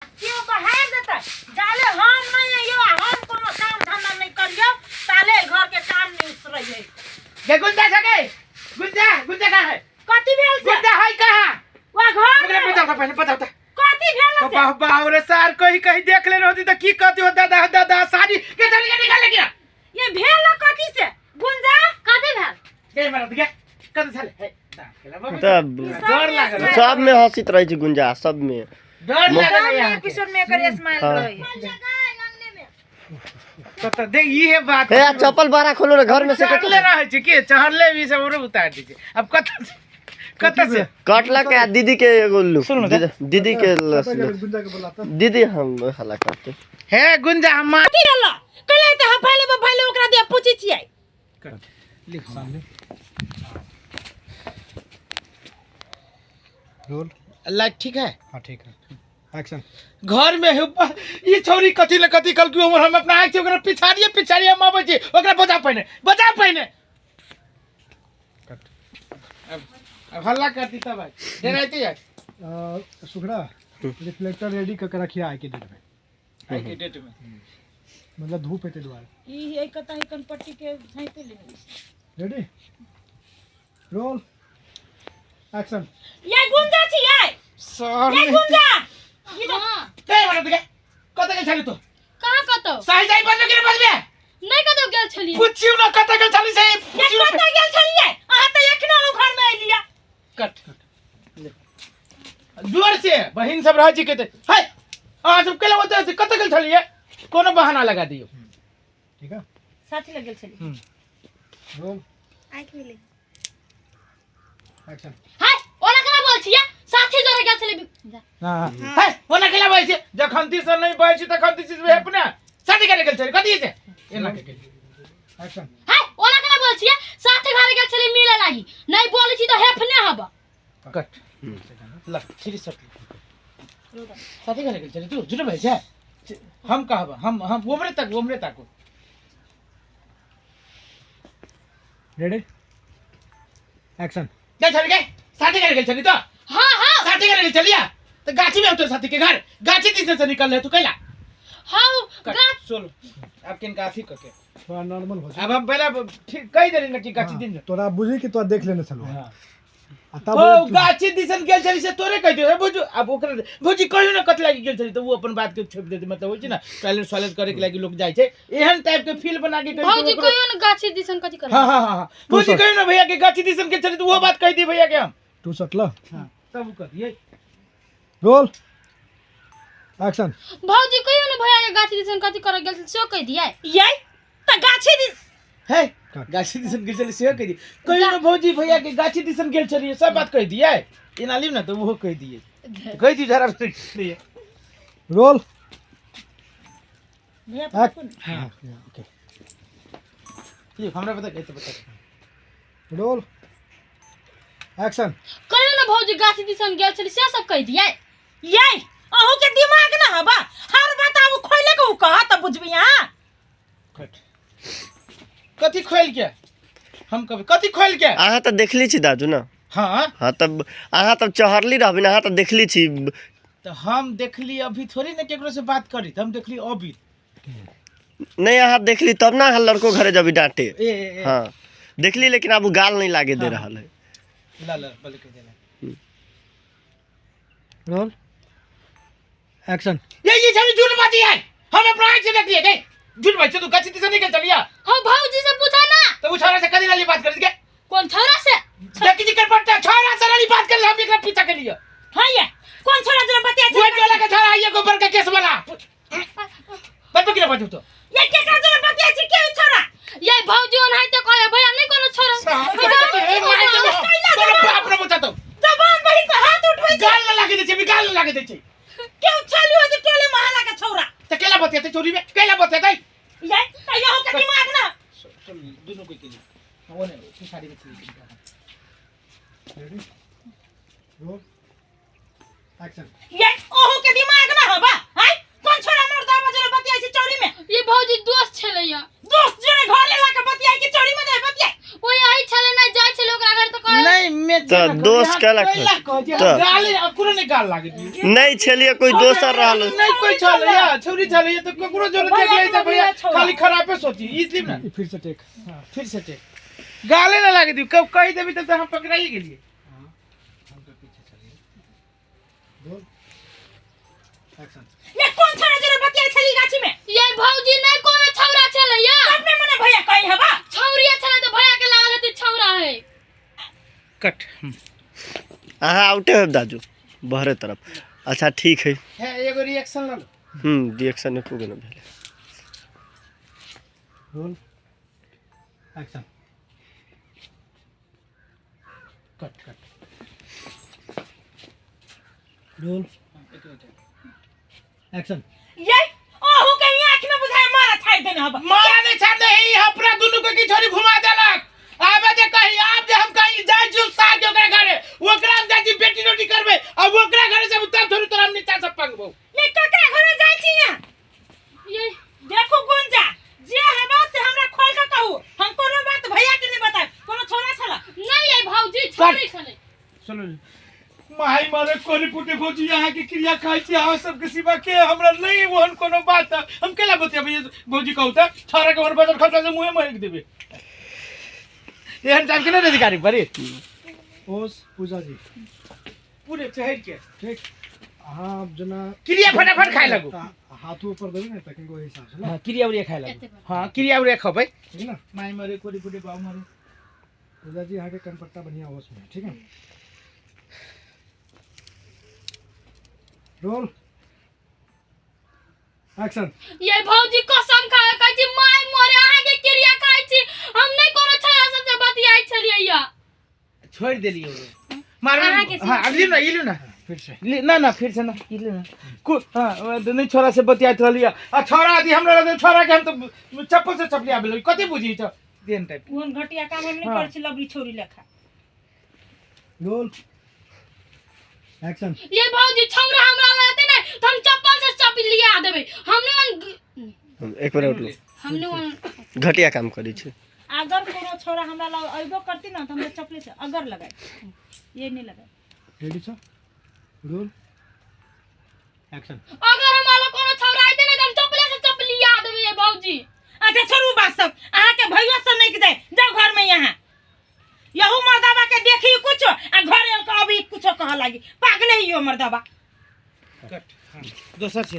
केओ बहार देतै जाले हम नहीं अइयो आ हम कोनो काम धंधा नहीं करियो ताले घर के काम नहीं उसरै है। गे गुंजा छे गे गुंजा, गुंजा कहाँ है? कथी भेल से? गुंजा है कहाँ? वा घर ओकरा में। बताओ तो पहले, बताओ तो। कथी भेल से? बाह बाह रे सार, कहीं कहीं देख ले होती तो की कहती हो दादा दादा सारी के चल के निकाल ले गया। ये भेल कथी से गुंजा? कथी भेल? के मरद गे कथी छले? हे, दाँत खेला बाबू। तब डर लागल। सब में हंसित रहे छै गुंजा, सब में डर लागल सब यहाँ के। एपिसोड में एकर स्माइल हाँ। रहे। तो तो देख ई है बात। हे, आ चप्पल बारा खोलो रे, घर में से चढ़ले रहे छै के चढ़ले भी सब और उतार दै छै। अब कत कत से कटला के आ दीदी के एगो लू। सुन लो। दीदी के गुंजा के बोलाता। दीदी हम हल्ला करते। हे गुंजा हम कथी भेल? कहले त हम फैले फैले ओकरा दे पूछै छियै। लिख सामने रोल। लाइट ठीक है? हाँ ठीक है, एक्शन। घर में है ई छौरी कथी न कथी कल की उम्र हम अपना आँख से ओकरा पिछाड़िए पिछाड़िए हम आबै छी, ओकरा बजा पहिने बजा पहिने। कट। अब हल्ला करती तब आई डराइते जाए। सुखड़ा रिफ्लेक्टर रेडी कर रखिए आइ के डेट में। आइ के डेट में मतलब धूप हेतै दुआरे। ई एक कता ही कनपट्टी के झाँपे ले। Ready roll action. ये गुंजा छी ये। सर ये गुंजा। ई तो हां। के बनत गे कत गेल छली तू? कहां कतौ? सही सही बजबे कि नहीं बजबे? नहीं कतौ गेल छली। पुछियौ ना कत गेल छली से ये पुछियौ कत गेल छलियै? अहाँ त एखनो हम घर में एलियै। कट जोर से बहिन सब रहै छी कहते है अहाँ सब केला ओतऽ से कत गेल छलियै, कोनो बहाना लगा दियौ। ठीक है, साथी लग गेल छलियै। रोल आँखि मिले एक्शन। हाय ओना केना बोल छियै? साथी जोरे गेल छली। हां है ओना केला बोल छियै? जखन ती से नहीं बोल छी तखन ती से अपने साथी करे गेल छली कथी से एना के गेल। एक्शन। हाय ओना केना बोल छियै? साथी घरे गेल छली मिले लागी, नहीं बोलै छी त हेफने हब। कट ल थ्री शॉट। साथी घरे गेल छली तू झूठ भाई छै? हम कहब हम ओमरे तक ओमरे तक। Ready action. गेल छली गे साथी घरे गेल छली तो? हां हां साथी घरे गेल छलिया त गाछी में उतर साथी के घर गाछी दिस से निकल रहे तू कैला? हां गाछ। चलो अब किनका अथी क के थोड़ा नॉर्मल हो। अब हम पहले ठीक कहि देली ना कि गाछी दिन तोरा बुझी कि तोरा देख लेने छलो। हां आ तब ओ गाछी दिसन गेल छली से तोरे कहि दियो बुझू। अब ओकरा भौजी कहियो ना कत लागि गेल छली त उ अपन बात के छोपि देते, मतलब होइ छै ना टॉयलेट सॉयलेट करे के लागि लोग जाइ छै एहन टाइप के फील बना के कहि भौजी दियौ। कहियो ना गाछी दिसन कथी करे? हां हां हां भौजी कहियो ना भैया के गाछी दिसन गेल छली त उहो बात कहि दी भैया के हम। तू सटल। हां तब उ कह दियै। Roll action. भौजी कहियो ना भैया के गाछी दिसन कथी करे गेल छली सेहो कहि दियै। ये त गाछी दिस हे गाछी दिसन गेल छली सेहो कहि दियै। कहियो ना भौजी भैया के गाछी दिसन गेल छली सब बात कहि दियै। एना लियौ ना त उहो कहि दियै। कहि दियौ जरा दियै। रोल भैया हां ओके लियौ हमरा बता कहि त बता। Roll action. कहियो ना भौजी गाछी दिसन गेल छली से सब कहि दियै। ये अहू के दिमाग ना हबा हर बात आब खोले के उ कह त बुझबी। हां कट कथी खोल के हम कभी कथी खोल के? अहाँ त देखली छी दादू ना। हां हां तब अहाँ तब चहरली रहबिन, अहाँ त देखली छी। त हम देखली अभी थोड़ी ना केकरो से बात करी, त हम देखली अभी नहीं। अहाँ देखली तब ना अहाँ लड़को घरे जबी डांटे। ए, ए, ए। हाँ देखली, लेकिन अब गाल नहीं लागे दे रहल है। ला ला बल के देला। Roll action. ये छड़ी झूठ बाती है, हम अपना आंख से देख लिए गए झूठ बात तू गाछी दिसन निकल चलिया। हां भौजी से पूछा ना। तो उ छोरा से कदी लाली बात कर के? कौन छोरा से? देखी जी कर पड़ता छोरा से लाली बात कर हम एकरा पीछा के लिए। हां ये कौन छोरा जरा बतिया वो टोला के छोरा आइए गोबर के केस वाला बतबो कि ना बाजू तो ये के का जरा बतिया छी के छोरा? ये भौजी ओनाहिते कहे भैया नहीं कोनो छोरा। ए मार देबो तोरा बाप रे बचा तो जबान बहिन पर हाथ उठबै छै। गाल न लागे दे छै, गाल न लागे दे छै। के छलियो जे टोले महला के छोरा त केला बतियाते चोरी में केला बतियाते? ये त यहो के दिमाग ना। सुन दोनों कोई के लिए वो नहीं तू साड़ी में चली। Ready roll action. ये ओहो के दिमाग ना हबा हाय कौन छोरा मोर दाबा जरा बतियाई छै चोरी में? ये भौजी दोस्त छलै या। दोस्त जरे घरे ला के बतियाई के चोरी में जाय बतियाई? ओ यही छलै ना जाय छलै ओकरा घर त कहे नहीं मैं त दोस्त ओस केला कैला कहै छी, हम तऽ। गाले अकरो नहि गाल लागै छी। नहि छलियै कोई दोसर रहल। नहीं कोई छल या छौरी छल या तो ककरो जोरे देख ले त भैया खाली खराबे सोची इसलिए ना। फिर से टेक। हाँ, फिर से टेक गाले ना लागे दी कब कही देबी तब तो हम पकड़ाई गेलिए। Roll action. ये कोन छोरा जोरे बतियाइ छली गाछी में? ये भौजी नहीं कोनो छौरा छलै या। तब ने मने भैया कही हबा। छौरिया छलै तऽ भैया के लागल हेतै छौरा है। कट। अहाँ आउटे होब दाजू बहरे तरफ। अच्छा ठीक है। है एगो रिएक्शन ल लो। रिएक्शन एको गो नहि भेलै। Roll action. Cut cut. Roll action. ये ओहू के आँख में बुझाय मारा छाड़ देने हबा। मारा नहीं छाड़ दे ही अपना दुनू के की छोरी घुमा देलक। आबे जे कही आब जे हम कहीं जाइ छी साथ ओकरा घरे ओकरा हम जाइ छी बेटी रोटी करबै आ ओकरा घरे से तब थोड़ी तोरा हम नीचा से पंगबौ। ये ककरा घरे जाइ छी यहाँ? ये देखू गुंजा जे हबा से हमरा खोल के कहू, हम कोनो बात भैया के नहीं बताएब। कोनो छोरा छला? नहीं ये भौजी छौरी छलै। चलो माई मारे कोरी पुटे भौजी यहाँ के क्रिया खाइ छी अहाँ सबके सिवा के हमरा नहीं ओहन कोनो बात। हम केला बतियाबै भौजी कहू त छोरा के हमर बजर खर्चा से मुँहे महक देबै। एहन टाइम के नहीं अधिकारी बड़ी ओस पूजा जी पूरे चढ़ के ठीक। अहाँ जेना क्रिया फटाफट खाए लगू। हाथो ऊपर देबै ने तखन ओहि हिसाब से ना। हाँ, क्रिया उरिया खाए लगू। हाँ, क्रिया उरिया खबै। ठीक ना। माई मारे कोरी पुटे बाबू मारे। पूजा जी अहाँ के कनपट्टा बढ़िया होश में, ठीक है। Roll action. ये भौजी कसम खाए कहै छी माय मोरे अहाँ के क्रिया खाइ छी, हम नहीं कोनो छौरा सब से बतियाइ छलियै या। छोड़ देलियै मार। अहाँ के हाँ, अब लियौ ना, ई लियौ ना। फिर से ना ना फिर से ना, ई लियौ ना। हाँ, नहीं छोरा से बतियाइत रहलियै आ छोरा आदि हमरा लग छोरा के हम तो चप्पल से चपली आबे लगी कते बुझी त देन टाइप। ओहन घटिया काम हम नहीं हाँ। करै छी लबरी छोरी लेखा। Roll action. ये भौजी छौरा हमरा लग एतै नै त हम चप्पल से चपली लिया देबै। हमने वन एक बार उठलो। हमने वन घटिया काम करै छी। अगर कोनो छोरा हमरा लग अइबो करती ना त हमरा चप्पल से अगर लगाए ये नहीं लगाए। रेडी छ? Roll action. अगर हमरा लग कोनो छौरा एतै नै त हम चप्पल से चपली लिया देबै ये भौजी। अच्छा छोड़ू बात सब, अहाँ के भैया से नहीं जाए, जाओ घर में। यहाँ यहू मर्दाबा के देखी कुछ आ घर आयल के अभी कुछ कह लागी, पागले ही यो मर्दाबा। कट। हाँ, दोसर छै।